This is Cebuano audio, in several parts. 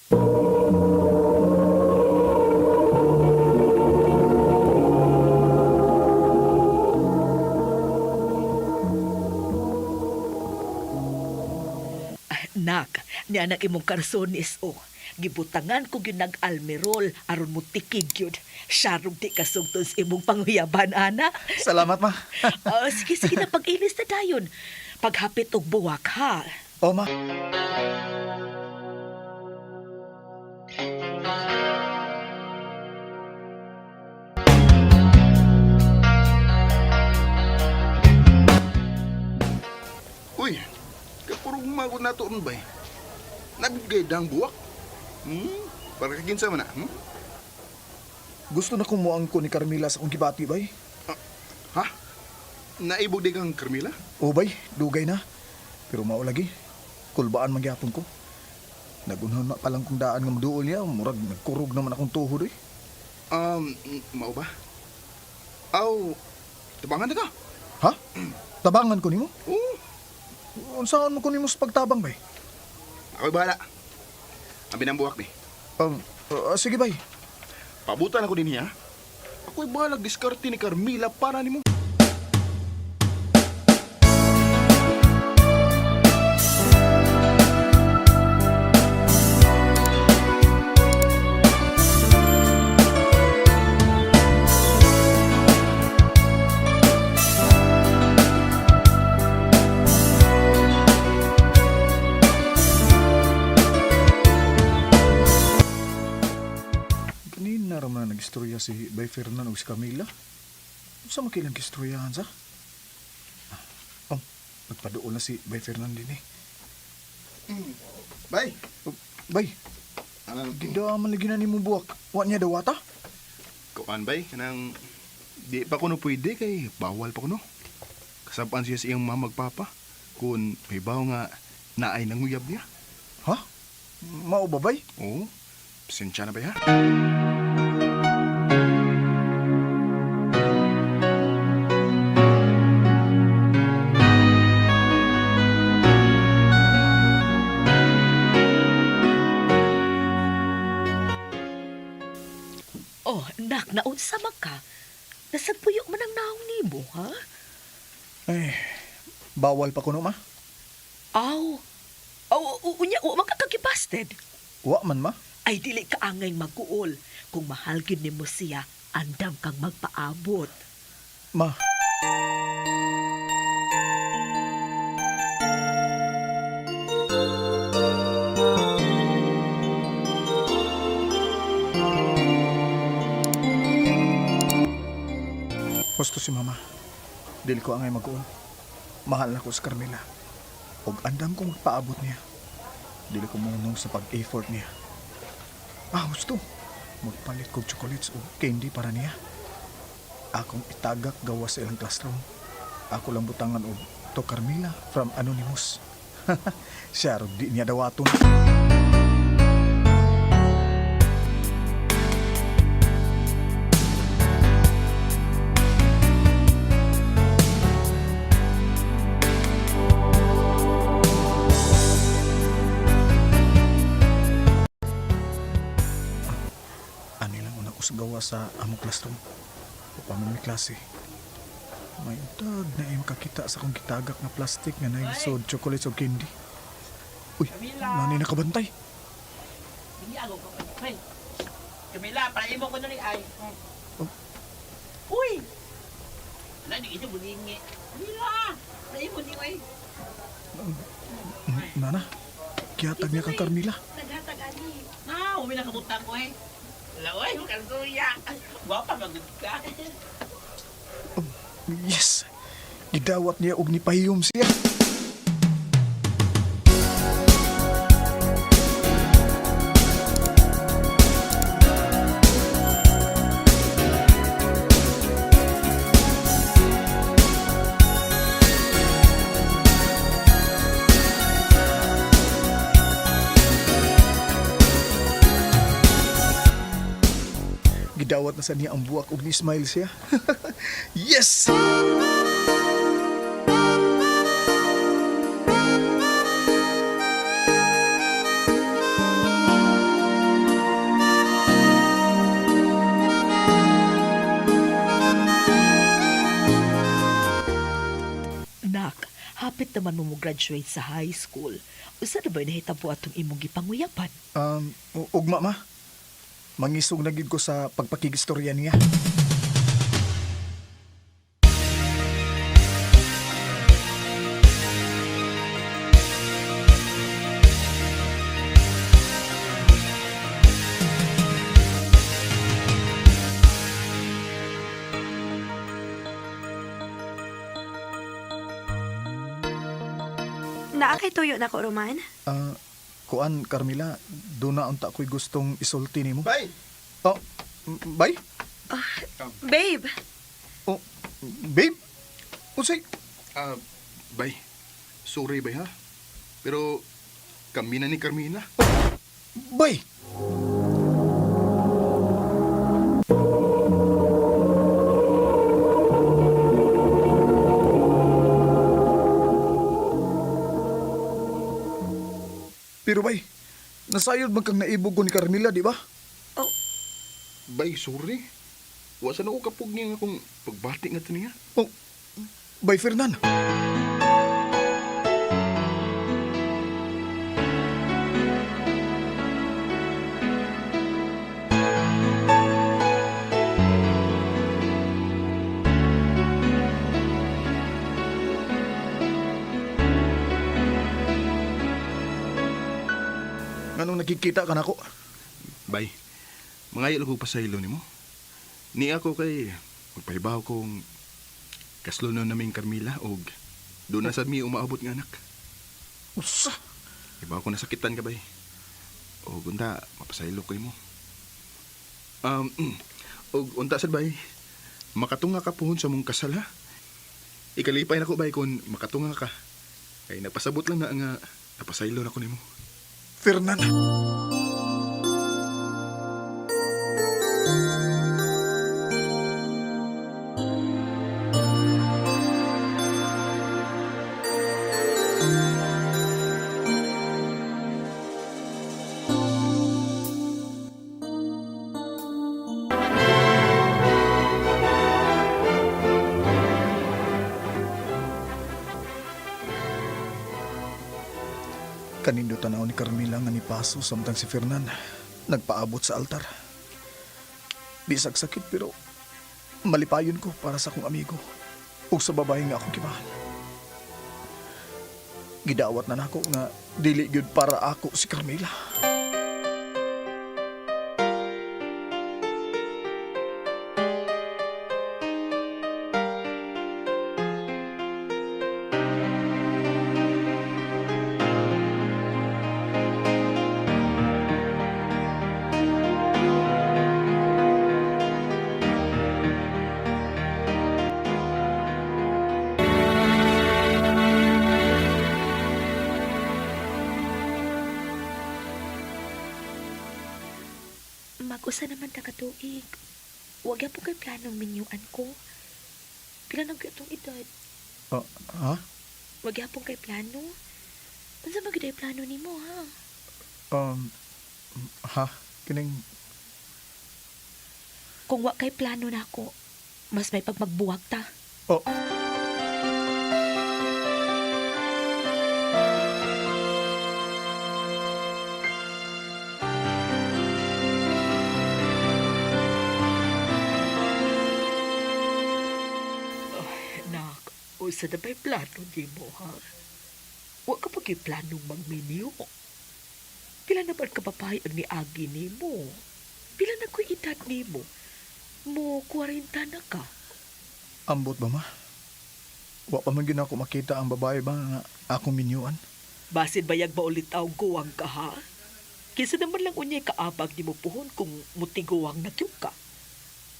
Ah, nak, niya nang imong karsonis o. Gibutangan ko gyud nag-almerol aron mo tikig gyud. Sharog di kasugton sa imong panghuyaban, ana. Salamat, ma. Ah, sige, sige na, pag-ilis na dayon. Paghapit og buwak, ha? O, ma. Uy, kapurong magod na to ba eh. Nabigay dang buwak. Para kaginsa man na. Gusto na kumuang ko ni Carmila sa akong gibati, bay. Ha? Naibog di kang Carmila? O, bay, dugay na. Pero mao lagi. Kulbaan man gyapon ko. Nagunhon na palang kong daan nga maduol niya, murag nagkurog naman akong tuhod eh. Mao ba? Aw, tabangan na ka. Ha? Tabangan ko nimo? Oo, Unsaon mo ko nimo sa pagtabang, bay? ako'y bahala. Ang binang buwak ni. Sige, bay. Pabutan ako din niya. Ako'y bahala diskarte ni Carmila para nimo. Ganina ra man na nag-istorya si Bay Fernan ug si Camila. Unsa man kailang gistoryahan sa? Oh, nagpaduol na si Bay Fernan din eh. Bay. Oh, bay, gidaman lagi na nimo buwak. Wa niya dawata? Kuan bay, kanang di pa kuno pwede kay bawal pa kuno. Kasabaan siya sa iyang mama magpapa kung may bawo nga naay nanguyab niya. Ha? Mao ba, bay? Oo, pasensya na ba ha? Oh, nak, naunsa man ka? Nasagpuyo man ang naong nimo, ha? Ay, bawal pa kuno, ma. Aw. Aw, unya, wa man ka kagibasted. Wa man, ma. Ay, dili ka angay magkuol. Kung mahal gyud nimo siya, andam kang magpaabot. Ma. Gusto si mama. Dili ko angay mag-uol. Mahal na ko si Carmela. Og andam kong magpaabot niya. Dili ko munong sa pag-effort niya. Ah, gusto. Magpalit kog chocolates o candy para niya. Akong itagak gawa sa ilang classroom. Ako lang butangan og to Carmila from Anonymous. Siya rog di niya dawaton. Ani lang una ko sa gawa sa among classroom. O pa man may klase. May utag na ay makakita sa akong gitagak nga plastic nga naisod chocolates o candy. Uy, nani nakabantay. Hindi ako ko. Hey. Camila, para imo ko na ni ay. Oh. Uy. Wala di ito bulingi. Camila, para imo ni ay. Nana, gihatag niya kang Carmila. Naghatag ani. Na, umi na kabutang ko eh. Wala oy, kasuya. Gwapa magud ka. Yes! Gidawat niya og nipahiyom siya. Gidawat na sa niya ang buwak og ni-smile siya. Yes! naman mo mo graduate sa high school, usa na ba nahitabo atong imong gipanguyapan? Ugma ma. Mangisog na gid ko sa pagpakigistorya niya. Naa kay tuyo na ko, Roman. Ah, kuan Carmila, do na unta ko'y gustong isulti nimo. Bay! Oh, bay? Babe, Oh, babe? Unsay? Ah, bay. Sorry bay ha. Pero kami na ni Carmina. Bay! Pero bay, nasayod man kang naibog ko ni Carmila, di ba? oh, Bay, sorry. Wa sa na ko kapug niya nga kung pagbati nga to niya. Oh, bay Fernan. Nganong nakikita ka nako? Bay, mga ko pa sa ilo nimo. Ni ako kay magpahibaw kong kaslunon naming Carmila og doon na sad mi umaabot nga anak. Usa. Iba ko nasakitan ka bay. Og unta mapasaylo ko imo. Og unta sad bay, makatunga ka puhon sa mong kasal ha. Ikalipay nako bay kung makatunga ka. Kay napasabot lang na nga napasaylo na ko nimo. Fernan. Kanindo tanaw ni Carmila nga nipaso samtang si Fernan nagpaabot sa altar. Bisag sakit pero malipayon ko para sa akong amigo ug sa babae nga akong gimahal. Gidawat na nako nga dili gyud para ako si Carmila. Mag-usa naman ta katuig. Wag po kay planong minyuan ko. Pila na gyud atong edad. Ah, ha? Wag gyapon kay plano. Unsa man gyud ay plano nimo ha? Um, ha? Kining Kung wa kay plano nako, mas may pagmagbuwag ta. Oh. Nak, usa na ba'y plano nimo ha? Wa ka pa kay planong magminyo. Pila na ba ang kababae ang niagi nimo? Pila na ko'y edad nimo? Mo 40 na ka. Ambot ba ma? Wa pa man gyud ako makita ang babae ba nga akong minyuan. Basin bayag ba ulit ang guwang ka ha? Kinsa naman lang unyay kaabag ni mo puhon kung mutiguang na gyud ka.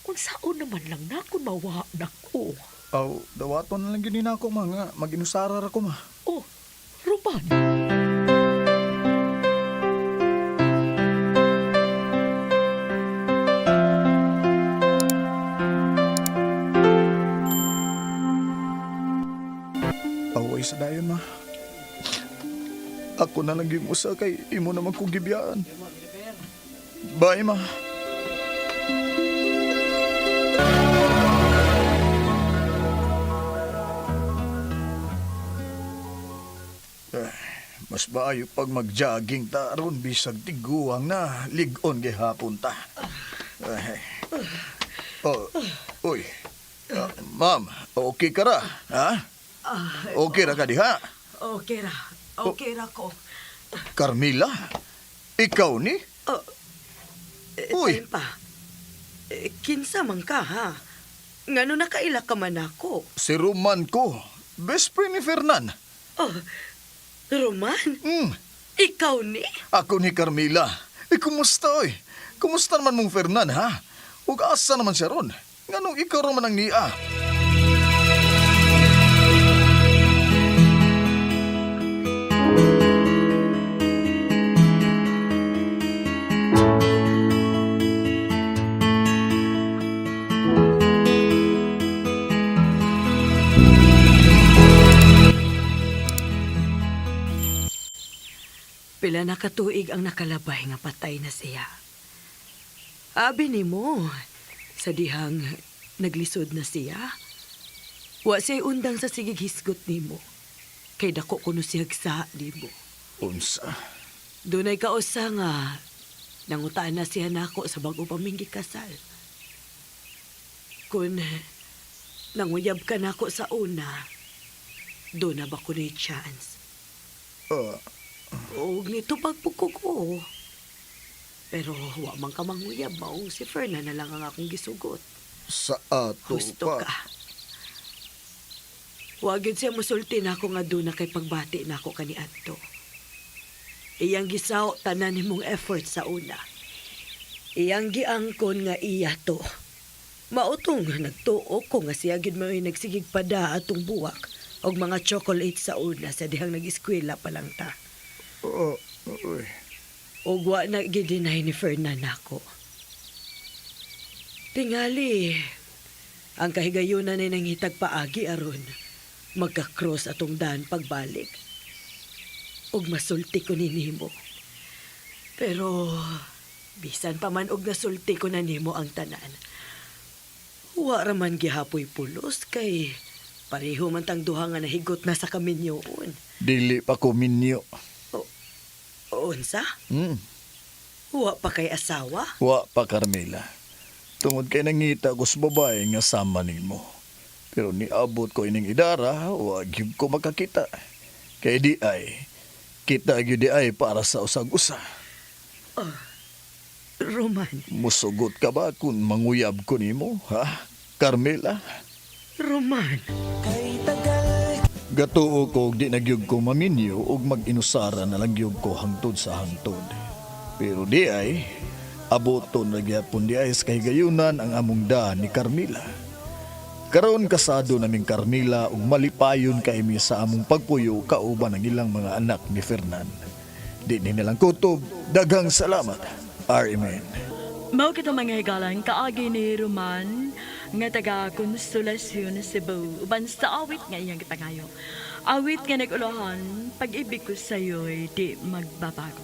Kung saon naman lang na kung mawa na ko. Aw, dawaton na lang gyud ni nako ma nga maginusara ra ko ma. Oh, Roman. Away sa dayon ma. Ako na lang gyud usa kay imo naman kong gibiyaan. Bye ma. Mas maayo pag mag-jogging ta aron bisag tiguang na lig-on gihapon ta. Ay. Oh, uy. Ah, ma'am, okay ka ra? Ha? Okay ra ka diha? Okay ra. Okay ra ko. Carmila? Ikaw ni? Oh, eh, Uy. time pa. Eh, kinsa man ka, ha? Ngano nakaila ka man ako? Si Roman ko. Best friend ni Fernan. Oh, Roman, ikaw ni? Ako ni Carmila. Eh, kumusta oy? Kumusta naman mong Fernan, ha? Ug asa naman siya ron? Nganong ikaw raman ang niya? Pila na katuig ang nakalabay nga patay na siya. Abi nimo, sa dihang naglisod na siya. Wa siya'y undang sa sigig hisgot nimo. Kay dako kuno siyag sa nimo. Unsa? Dunay kausa nga nangutaan na siya nako sa bago pa ming gikasal. Kun nanguyab ka nako sa una, doon na ba ko na chance? Ah, Og nito pagpugko ko. Pero wa man ka manguyab maong si Fernan na lang ang akong gisugot. Sa ato Husto pa. ka. Wa gyud siya musulti nako nga doon na kay pagbati nako kaniadto. Iyang gisaw tanan nimong effort sa una. Iyang giangkon nga iya to. Mautong nagtuo ko nga siya gyud mao'y nagsigig pada atong buwak og mga chocolate sa una sa dihang nag-eskwela pa lang ta. Oh, uy. Ug wa na gidinay ni Fernan nako. Tingali, ang kahigayunan ay nangitag paagi aron magka-cross atong daan pagbalik. Ug masulti ko ni nimo. Pero bisan pa man og nasulti ko na nimo ang tanan. Wa ra man gihapoy pulos kay pareho man tang duha nga nahigot na sa kaminyoon. Dili pa ko minyo. Unsa? Hmm. Wa pa kay asawa? Wa pa, Carmela. Tungod kay nangita ko sa babae nga sama nimo. Pero niabot ko ining idara, wa gyud ko makakita. Kay di ay, kita gyud di ay para sa usag-usa. Roman, Musugot ka ba kung manguyab ko nimo, ha? Carmela? Roman. Gatuo ko og di na gyud ko maminyo og mag-inusara na lang gyud ko hangtod sa hangtod. Pero di ay, aboton na gyapon di ay sa kahigayunan ang among daan ni Carmila. Karon kasado naming Carmila ug malipayon kay mi sa among pagpuyo kauban ang ilang mga anak ni Fernan. Di ni nilang kutob, daghang salamat. Amen. Mao kita mga higalan kaagi ni Roman nga taga Consolacion, Cebu, uban sa awit nga iyang gipangayo. Awit nga nag-ulahan, pag-ibig ko sa'yo'y di magbabago.